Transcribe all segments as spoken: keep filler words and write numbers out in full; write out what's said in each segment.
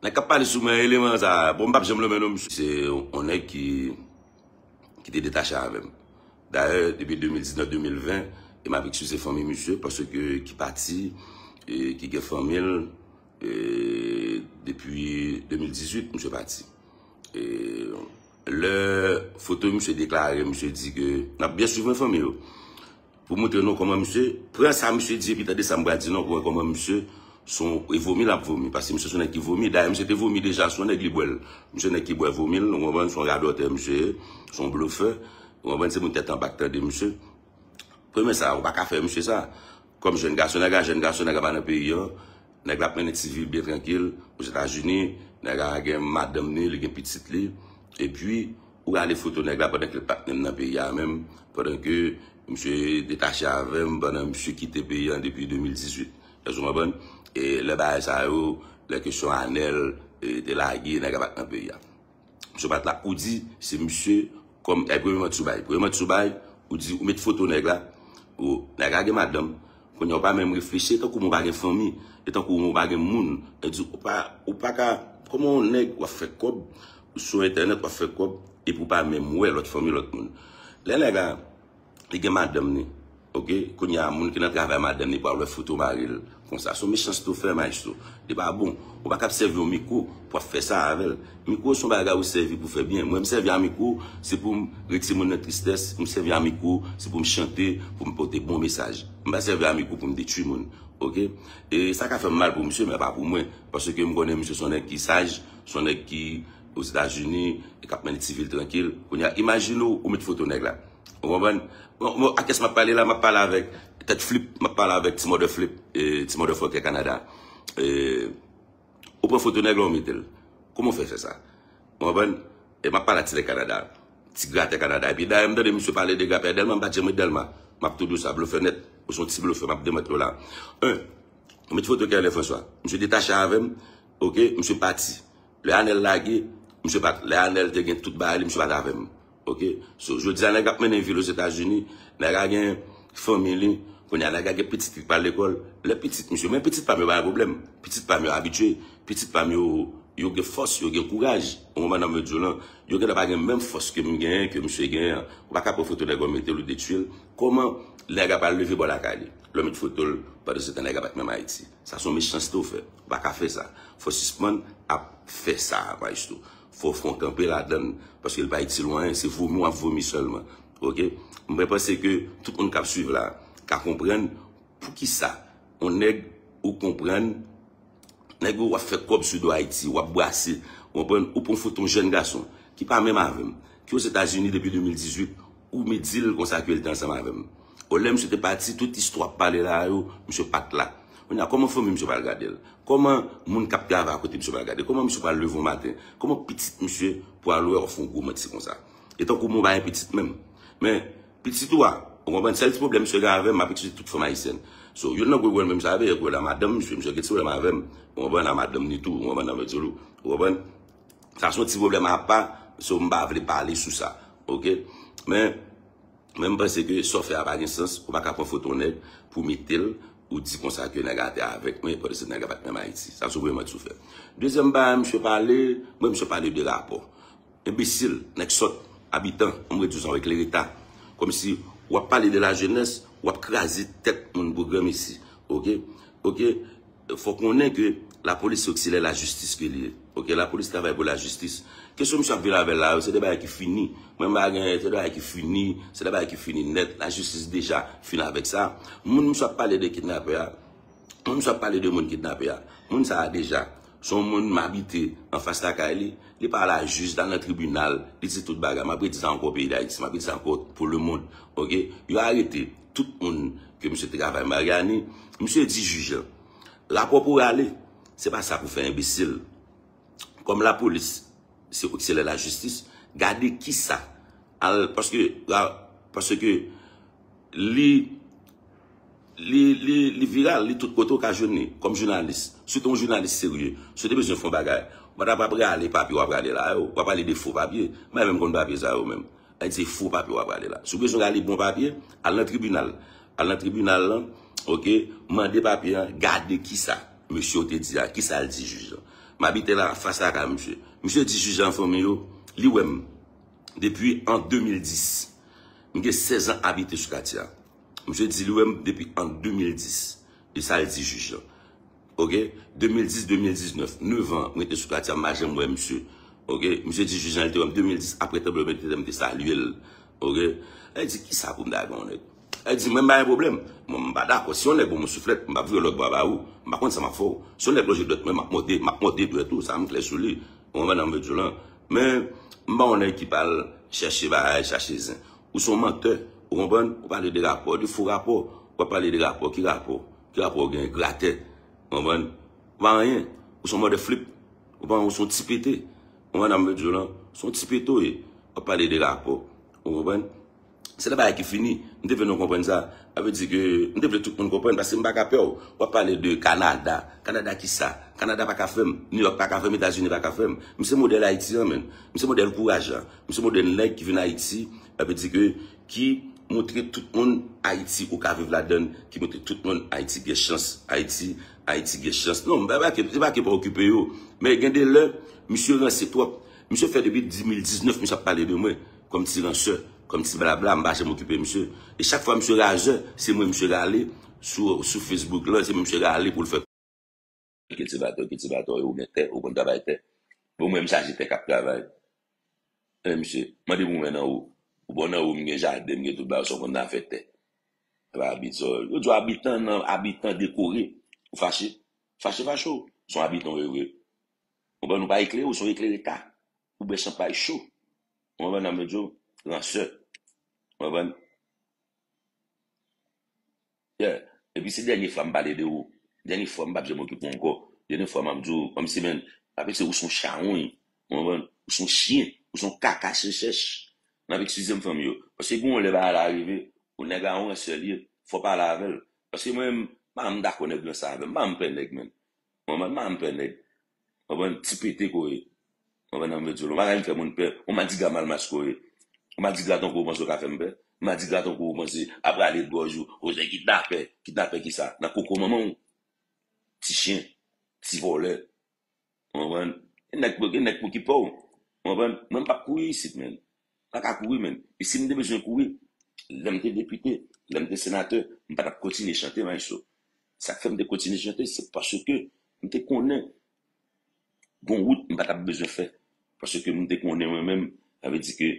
Nèg k ap pale sou mwen, eleman sa, bon, m p ap janm lonmen non misye. Se yon nèg ki, ki te detache avè m. Dayè, depi de mil diznèf, de mil ven, e m ap eskize fanmi misye, paske ki pati, e ki gen fanmi l, e depi de mil dizuit, misye pati. E lè foto misye deklare, misye di ke, n ap byen swiv mwen fanmi yo. Pou montre nou kòman misye pran sa misye di epi tande sa m pral di nou pou wè kòman misye son e vomi l ap vomi. Paske misye son nèg ki vomi. Dayè, misye te vomi deja, son nèg li bwè l. Misye nèg ki bwè vomi l, ou konprann, son radòtè misye ye, son blofè. Ou konprann, se moun tèt anba k tande misye. Premye sa, ou pa ka fè misye sa. Kòm jèn gason, nèg la jèn gason, nèg la pa nan peyi an. Nèg la ap mennen ti vi l byen trankil Ozetazini. Nèg la gen madanm ni, li gen pitit li. Epi, ou rale foto nèg la pandan ke l pa t menm nan peyi a menm, pandan ke misye detache avè m, pandan misye kite peyi an depi de mil dizuit. Èske w konprann? E lè bagay sa yo, lè kesyon anèl, e, te lage, nèg la pa t nan peyi a. Misye pa t la, ou di, se misye, kòm, e, premye manti w bay. Premye manti w bay, ou di, ou met foto nèg la, ou, nèg la gen madanm, kounye a ou pa menm reflechi, e tankou ou pa gen fanmi, e tankou ou pa gen moun, e di, ou pa, ou pa ka, kòman yon nèg w ap fè kòb, ou sou entènèt w ap fè kòb, epi ou pa menm wè lòt fanmi lòt moun. Lè nèg la, li gen madanm ni, oke? Kounye a, moun ki nan travay madanm ni pral wè foto mari l konsa. Se yon mechanste w fè, maestro. Li pa bon. Ou pa ka ap sèvi yon mikwo pou ap fè sa avè l. Mikwo se yon bagay ou sèvi pou fè byen. Mwen, m sèvi a mikwo, se pou m retire moun nan tristès. M sèvi a mikwo, se pou m chante, pou m pote bon mesaj. M pa sèvi a mikwo pou m detwi moun. Oke? E sa ka fè m mal pou misye, men pa pou mwen. Paske m konnen misye se yon nèg ki saj, se yon nèg ki Ozetazini, e k ap mennen ti vi l trankil. Kounye a, imajine w, ou met foto nèg la. Ou konprann? Bon, bon, a kiyès m ap pale la, m ap pale avèk Tèt Flip, m ap pale avèk Ti Mother Flip, e, Ti Motherfucker Canada. E, ou pran foto nèg la, ou mete l. Kòman w fè fè sa? Ou konprann? E m ap pale a ti nèg Kanada, ti gratè Kanada. Epi dayè, m tande misye pale de grapè Dèlma, m pa t janm ret Dèlma. M ap tou di w sa, blofè nèt, ou se yon ti blofè, m ap demantle w la. En, ou met foto Kerlin François. Misye detache avè m, oke, misye pati. Lè Anèl lage, misye pa t, lè Anèl te gen tout bagay li, misye pa t avè m. Oke? So, jodi a, nèg ap mennen vi l Ozetazini, nèg la gen fanmi li, kounye a, nèg la gen pitit li k pral lekòl. Lè pitit misye, men pitit pa m yo pa gen pwoblèm. Pitit pa m yo abitye, pitit pa m yo, yo gen fòs, yo gen kouraj. Ou konprann sa m vle di w lan? Yo gentan pa gen menm fòs ke m genyen, ke misye genyen an. Ou pa ka pran foto nèg ou mete l ou detwi l. Kòman nèg la pral leve bò lakay li? Lè w met foto l, pandan se tan nèg la pa t menm Ayiti. Sa se yon mechanste w fè. Ou pa ka fè sa. Fò w sispann ap fè sa, maestro. Fò w fè yon kanpe ladann, paske l pa itil ou anyen, se vomi w ap vomi sèlman. Oke? Mwen panse ke tout moun k ap swiv la ka konprann poukisa yon nèg ou konprann, nèg ou w ap fè kòb sou do Ayiti, w ap brase, ou konprann, ou pran foto yon jèn gason ki pa menm avè m, ki Ozetazini depi de mil dizuit, ou met di l konsa ke l te ansanm avè m. O lè misye te pati, tout istwa ap pale la yo, misye pa t la. Kounye a, kòman fanmi misye pral gade l? Kòman moun k ap travay akote misye pral gade l? Kòman misye pral leve yon maten? Kòman pitit misye pral wè w ap fè yon gwo manti konsa? E tankou m pa gen pitit menm. Men, pitit ou a, ou konprann, sèl ti pwoblèm misye gen avè m, m ap eskize tout fanm ayisyèn. So, youn nan gwo pwoblèm misye avè, e pwoblèm a madanm misye, misye gen ti pwoblèm avè m. Ou konprann, a madanm ni tou, ou konprann, nan mwen di w, ou konprann? Sa se yon ti pwoblèm apa, so m pa vle pale sou sa. Oke? Men, men m panse ke sa w fè a pa gen sans, ou pa ka pran foto yon nèg pou mete l, ou di konsa ke nèg la te avèk mwen, pandan se nèg la pa t menm Ayiti. Sa se premye manti w fè. Dezyèm bagay, misye pale, mwen misye pale de rapò. Enbesil, nèg sòt, abitan, an m ret di w sa, w eklere ta. Kòmsi w ap pale de lajenès, w ap kraze tèt moun pou granmesi. Oke? Oke? Fò w konnen ke lapolis se oksilyè lajistis ke li ye. Oke, lapolis travay pou lajistis. Kesyon misye ap vin avè l la yo, se de bagay ki fini. Mwen m pa gen, se de bagay ki fini, se de bagay ki fini nèt. Lajistis deja fin avèk sa. Moun misye ap pale de kidnapè a, moun misye ap pale de moun kidnape a, moun sa a deja, se yon moun m abite anfas lakay li, li pa la jis, l al nan tribinal, li di tout bagay. M ap redi sa ankò peyi Dayiti, m ap redi sa ankò pou lemonn. Oke? Yo arete tout moun ke misye te travay Maryani, misye di jij lan, rapò pou rale, se pa sa pou fè enbesil. Kòm lapolis se oksilyè lajistis, gade kisa al, paske, paske li, li, li, li viral, li tout kote w ka jwenn li, kòm jounalis. Si w te yon jounalis serye, si w te bezwen fè yon bagay, ou pa t ap rale papye w ap rale la yo, w ap pale de fo papye. Mwen menm konn papye sa yo menm. Sa vle di se fo papye w ap rale la. Si w bezwen rale bon papye, al nan tribinal. Al nan tribinal lan, oke, mande papye an, gade kisa mesye w te di a, kisa l di jij lan. M abite la fas a kay misye. Misye di jij an fanmi yo, li wè m depi an de mil dis. M gen sèz an abite sou katye a. Misye di li wè m depi an de mil dis. E sa l di jij lan. Oke? De mil dis, de mil diznèf, nèf an, m rete sou katye a, m pa janm wè misye. Oke? Misye di jij lan, li te wè m de mil dis, apre tranblemanntè te, m te salye l. Oke? Li di, kisa pou m ta gen yon nèg? Li di, mwen, m pa gen pwoblèm. Mwen, m pa dakò. Si yon nèg ban mwen souflèt, m p ap vire lòt bra ba ou. M pa konn sa m ap fè w. Si yon nèg lonje dwèt mwen, m ap mòde, m ap mòde dwèt ou, sa m klè sou li. Ou konprann sa m vle di w lan? Men, m pa yon nèg ki pral chèche bagay, chache zen. Ou se yon mantè, ou konprann? Ou pale de rapò, de fo rapò. W ap pale de rapò, ki rapò? Ki rapò w gen? Gratè. Ou konprann? Ou pa anyen. Ou se yon mòde flip. Ou konprann? Ou se yon ti pete. Ou konprann sa m vle di w lan? Ou se yon ti pete w ye. W ap pale de rapò. Ou konprann? Se nan bagay ki fini. M te vle nou konprann sa. Sa vle di ke m te vle tout moun konprann, paske m pa ka pè w. W ap pale de Kanada. Kanada kisa? Kanada pa ka fè m. New York pa ka fè m. Etazini pa ka fè m. M se modèl Ayiti an, menn. M se modèl kouraj la. M se modèl nèg ki vin Ayiti. Sa vle di ke ki montre tout moun Ayiti ou ka viv ladann, ki montre tout moun Ayiti gen chans, Ayiti, Ayiti gen chans. Non, m pa, pa, pa, pa okipe yo. Men gen de lè, misye ranse twòp. Misye fè depi de mil diznèf, misye ap pale de mwen kòm ti ransè, kòm ti blabla, m pa janm okipe misye. E chak fwa misye razè, se mwen misye rale sou, sou Facebook lan, se mwen misye rale pou l fè kiltivatè, kiltivatè, ou gen tè, ou konn travay tè. Bon, mwen, m chaje tè k ap travay. E, misye, mande pou mwen nan ou. Ou bon nan ou, m gen jaden, m gen tout bagay, sa w konn nan afè tè. Epa abit sa. Yo di w abitan nan, abitan dekore. Ou fache? Fache, fache w. Se yon abitan w ye vre. Ou konprann, ou pa eklere, ou se yon eklere ta. Ou bwè chanpay cho. Ou konprann sa m vle di w? Ransè. Ou konprann? Yeah. Epi se dènye fwa m pale de ou. Dènye fwa m p ap janm okipe w ankò. Dènye fwa m ap di w, kòmsi, men, apre se ou se yon chawony. Ou konprann? Ou se yon chyen. Ou se yon kaka chèchèch. N ap eskize m fanmi yo. Paske gen yon lè bagay la rive, ou nèg la yon ransè li ye. Fò w pale avè l. Paske mwen, m pa janm dakò nèg ranse avè m. M pa janm pè nèg, menn. Ou konprann? M pa janm pè nèg. Ou konprann? Ti pete ko ye. Ou konprann sa m vle di w lan? Ou pa ka vin fè moun pè. Yon madigra mal maske w ye. Yon madigra tankou w panse w ka fè m pè. Yon madigra tankou w panse apre ale dwòj ou, ou se kidnapè. Kidnapè kisa? Nan koko manman w. Ti chen. Ti vòlè. Ou konprann? Gen nèg pou, gen nèg pou ki pè w. Ou konprann? Mwen, m p ap kouri isit, menn. M pa ka kouri, menn. E si m te bezwen kouri, lè m te depite, lè m te senatè, m pa t ap kontinye chante, maestro. Sa k fè m te kontinye chante, se paske m te konnen gon wout m pa t ap bezwen fè. Paske m te konnen mwen menm, sa vle di ke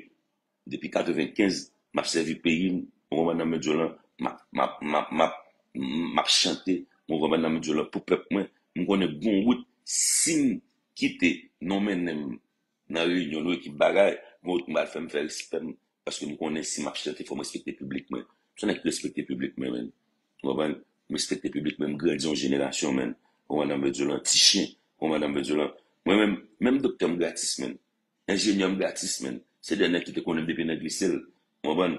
depi katrevenkenz, m ap sèvi peyi m, ou konprann sa m vle di w lan, m ap, m ap, m ap, m ap, m ap chante, ou konprann sa m vle di w lan, pou pèp mwen. M konnen gon wout, si m kite non mennen m nan reyinyon, nou ekip bagay, gon wout m pral fè, m fè respè m, paske m konnen si m ap chante, fò m respekte piblik mwen. M se nèg ki respekte piblik mwen, menn. Ou konprann? M respekte piblik mwen, m grandi yon jenerasyon, menn. Ou konprann sa m vle di w lan? Ti chen, ou konprann sa m vle di w lan? Mwen menm, menm doktè m gratis, menn. Enjenyè m gratis, menn. Se de nèg ki te konnen m depi nan glise l. Ou konprann?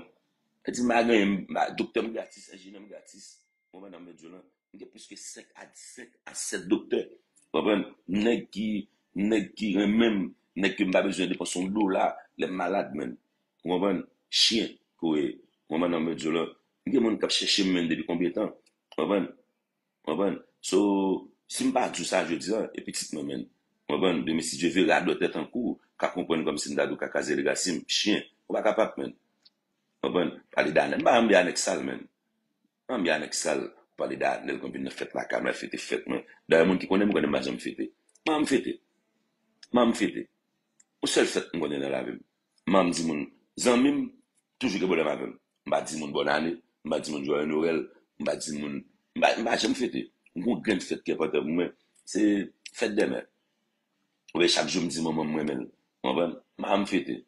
Sa di m pa genyen, m pa, doktè m gratis, enjenyè m gratis. Ou konprann sa m vle di w lan? M gen plis ke senk a, senk a sèt doktè. Ou konprann? Nèg ki, nèg ki renmen m, nèg ke m pa bezwen depanse yon dola lè m malad, menn. Ou konprann? Chen, kouri. Ou konprann sa m vle di w lan? M gen moun k ap chèche m, menn, depi konbyen tan? Ou konprann? Ou konprann? So, si m pa di w sa jodi a, e pitit mwen, menn. Ou konprann? Demen, si Dye vle, radòtè tankou w ka konprann kòmsi m ta di w kaka zele rasin, chen, ou pa kapab, menn. Ou konprann? Pale de Anèl. M pa janm de Anèl sal, menn. M pa janm de Anèl sal. Ou pale de Anèl, konbyen nan fèt lakay mwen, fete fèt mwen. Dayè, moun ki konnen m, konnen m pa janm fete. M pa janm fete. M pa janm fete. Yon sèl fèt m konnen nan lavi m. M pa janm di moun, zanmi m, toujou gen pwoblèm avè m. M pa di moun bòn ane, m pa di moun jwaye Nwèl, m pa di moun, m pa, m pa janm fete. M gon grenn fèt ki enpòtan pou mwen, se fèt dèmen. Oubyen chak jou m di manman m m renmen l. Ou konprann? M pa janm fete.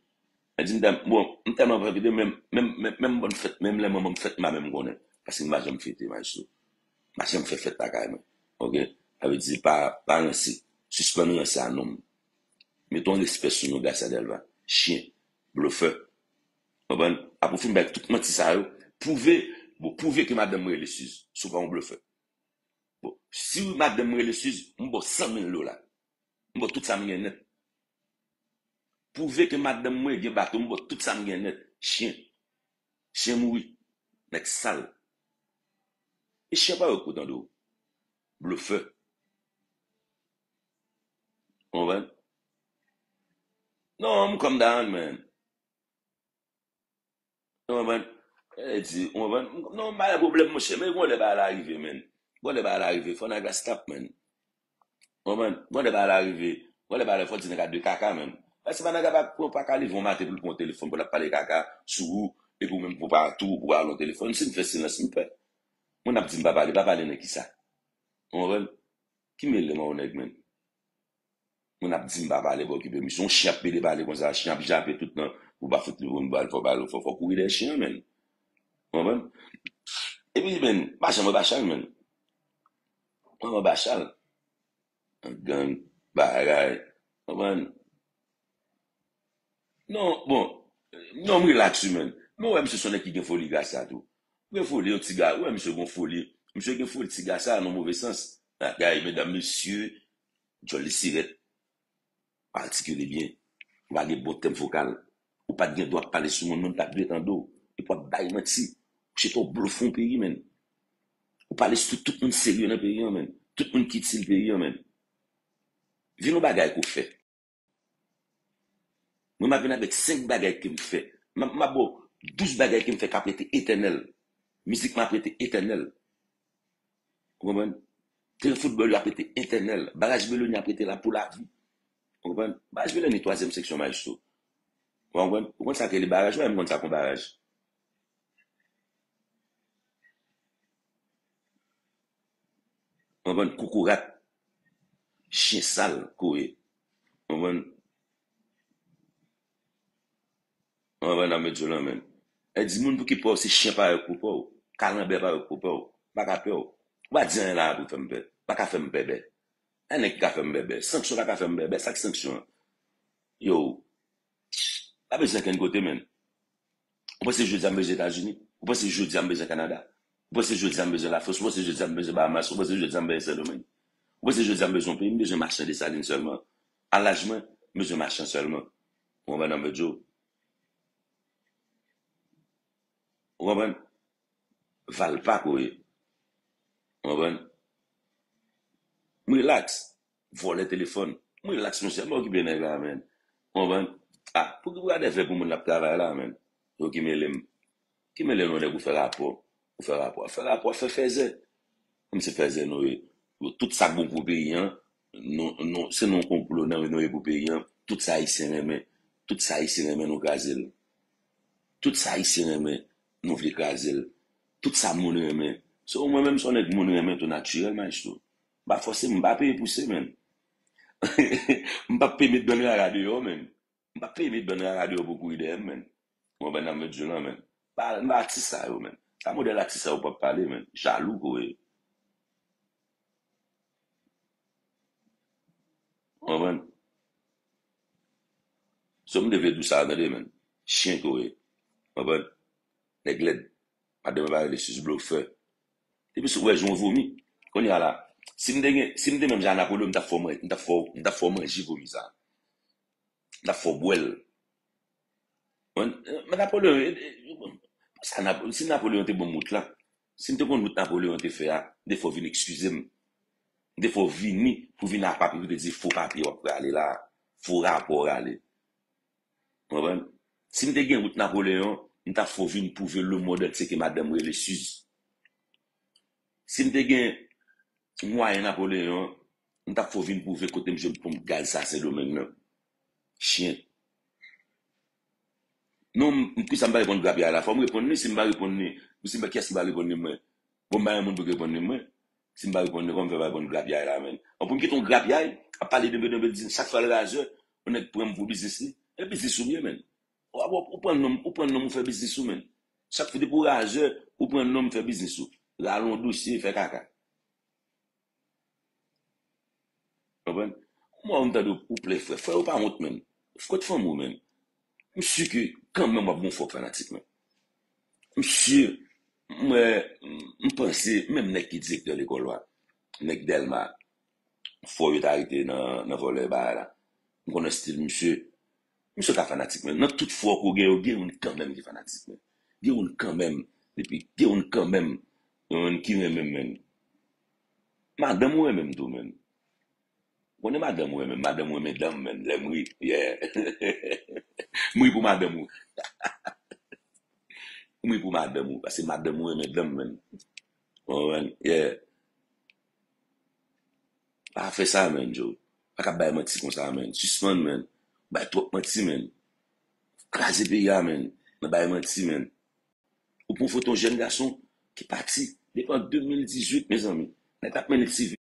Mwen di m tèl-, bon, m tèlman pa fete, menm, menm, menm, menm bòn fèt, menm lè manman m fèt, m pa menm konnen. Paske m pa janm fete, maestro. M pa janm fè fèt lakay mwen. Oke? Sa vle di pa, pa ranse. Sispann ranse a nonm. Mete yon respè sou nou, Gracia Delva. Chen. Blofè. Konprann? Apre w fin bay tout manti sa yo, pwouve, bon, pwouve ke madanm mwen rele Suze. Si w pa yon blofè. Bon, si madanm mwen rele Suze, m ba w san mil dola. M ba w tout sa m gen nèt. Pwouve ke madanm mwen gen bato, m ba w tout sa m gen nèt. Chen. Chen mouri. Nèg sal. E chen pa wè kou tande w. Blofè. Ou konprann? Non, m calm down, man. Ou konprann? E di, ou konprann? Non, m pa gen pwoblèm, monchè, men gon lè bagay la rive, man. Gon lè bagay la rive, fò nèg la stop, man. Ou konprann? Gon lè bagay la rive, gon lè bagay la fò di nèg la de kaka, man. Paske pa nèg la pa pran, pa ka leve yon maten pou l pran yon telefòn, pou l ap pale kaka sou ou, epi ou menm pou pa tou, pou al yon telefòn. Si m fè silans, m pè. Moun ap di m pa pale, pa pale nan kisa? Ou konprann? Ki mele m a yon nèg, man? Moun ap di m pa pale, pa okipe misye. Yon chen ap pede pale konsa, chen ap jape tout nan, ou pa fout li pou m bal, fò bal, fò, fò kouri dèyè chen an, man. Ou konprann? Epi, man, pa janm anba chal, man. Ou anba chal. Gang, bagay. Ou konprann? Non, bon, non, m relax wi, man. Men w wè misye se yon nèg ki gen foli gras sa tou. Gen foli, yon ti ga, w wè misye gen foli. Misye gen foli ti gras sa, nan move sans. Bagay, medam, mesye, djòl li sirèt. Artikile byen. Ou pa gen bon tèm fokal. Ou pa t gen dwa ap pale sou moun, moun pa t dwe tande w. Epi w ap bay manti. Ou chita w blofe yon peyi, man. Ou pale sou tout moun serye nan peyi an, man. Tout moun ki itil peyi an, man. Vin yon bagay ke w fè. Mwen, m ap vin avèk senk bagay ke m fè. M ap, m ap ba w douz bagay ke m fè k ap rete etènèl. Mizik mwen ap rete etènèl. Ou konprann? Teren foutbòl yo ap rete etènèl. Baraj Belonya ap rete la pou lavi. Ou konprann? Baraj Belonya, twazyèm seksyon, Maestro. Ou konprann? Ou konn sa k rele baraj? Ou wè m konn sa k yon baraj. Ou konprann? Koukourat. Chen sal ke w ye. Ou konprann? Ou konprann sa m vle di w la, man? E di moun pou ki pè w, se chen parèy pou pè w. Kalanbè parèy pou pè w. M pa ka pè w. Ou pa di anyen la pou fè m pè. Pa ka fè m pè bè. Anyen ki ka fè m pè bè. Sanksyon pa ka fè m pè bè. Sa k sanksyon an? Yo, pa bezwen kenn kote, man. Ou panse jodi a m bezwen Etazini? Ou panse jodi a m bezwen Kanada? Ou panse jodi a m bezwen Lafrans? Ou panse jodi a m bezwen Bahamas? Ou panse jodi a m bezwen Sendomeng? Ou panse jodi a m bezwen yon peyi? M bezwen machan Desalin sèlman. A laj mwen, m bezwen machan sèlman. Ou konprann sa m vle di w? Ou konprann? Valpa ke w ye. Ou konprann? M relax. Vòlè telefòn. M relax, monchè. M pa okipe nèg la, man. Ou konprann? Ah, pou ki pou gade fè pou moun l ap travay la, man? Yo ki mele m. Ki mele nou nèg ou fè rapò. Ou fè rapò. Fè rapò, fè fèzè. Kòm se fèzè nou ye. Yo, tout sa k bon pou peyi an, nou, nou, se nou konplo nan nou ye pou peyi an. Tout sa Ayisyen renmen. Tout sa Ayisyen renmen, nou kraze l. Tout sa Ayisyen renmen, nou vle kraze l. Tout sa moun renmen. So, mwen menm, se yon nèg moun renmen tou natirèl, Maestro. M pa fòse, m pa peye pouse, man. M p ap peye met bann rara deyò, man. M p ap peye met bann rara deyò pou kouri dèyè m, man. Ou konprann sa m vle di w la, man? Pa, m pa atis sa yo, man. Sa modèl atis sa yo p ap pale, man. Jalou ke w ye. Ou konprann? So, m te vle di w sa, tande, man. Chen ke w ye. Ou konprann? Nèg lèd. Madanm pa rele sis blofè. Depi si w wè jan w vomi. Kounye a la, si m te gen, si m te menm jan a Napoleon, m t ap fè w man-, m t ap fè w, m t ap fè w manje vomi sa. M t ap fè w bwè l. Men, men Napoleon, e, e, sa Nap-, si Napoleon te ban m wout la, si m te konn wout Napoleon te fè a, m te fè w vin eskize m. M te fè w vini pou vin ak papye, pou te di fo papye w ap rale la, fo rapò w rale. Ou konprann? Si m te gen wout Napoleon, m t ap fè w vin pwouve lemonn antye ke madanm rele Suze. Si m te gen mwayen Napoleon, m t ap fè w vin pwouve kote m jwenn ponp gaz sa Sendomeng nan. Chen. Non, m, m, kisa m pa reponn grapyay la? Fò m reponn li, si m pa reponn li, si m pa, kiyès ki pa reponn li mwen? Bon, m pa gen moun pou reponn li mwen. Si m pa reponn li, kòman m fè pa reponn grapyay la, menn? An pou m kite yon grapyay, ap pale denbe denbe, di chak fwa l razè, yon nèg pran m pou biznis li. E biznis ou m ye, menn. Ou, ou, ou pran non m, ou pran non m, ou fè biznis ou, menn. Chak fwa depi w razè, ou pran non m, fè biznis ou. Rale yon dosye, fè kaka. Konprann? Mwen wè m tande w plen frè. Frè, ou pa wont, menn. Kot fanmi w, menn? M si ke kanmenm w ap gon fòk fanatik, menn. M si, mwen, m panse, menm nèg ki direktè lekòl la, nèg Dèlma, fò yo ta rete nan, nan vòlè bagay la. M konnen stil misye. Misye ka fanatik, men nan tout fò ke w gen yo, gen youn kanmenm ki fanatik, men. Gen youn kanmenm, depi gen youn kanmenm, yon moun ki renmen m, men. Madanm ou renmen m tou, men. Konnen madanm ou renmen, madanm ou renmen danm, menn, lè m ri, yeah. M ri pou madanm ou. M ri pou madanm ou, paske madanm ou renmen danm, menn. Ou konprann? Yeah. Pa fè sa, menn, Joe. Pa ka bay manti konsa, menn. Sispann, menn. Bay twòp manti, menn. Kraze peyi a, menn. Nan bay manti, menn. Ou pran foto yon jèn gason ki pati depi an de mil dizuit, mezanmi. Nèg la ap mennen ti vi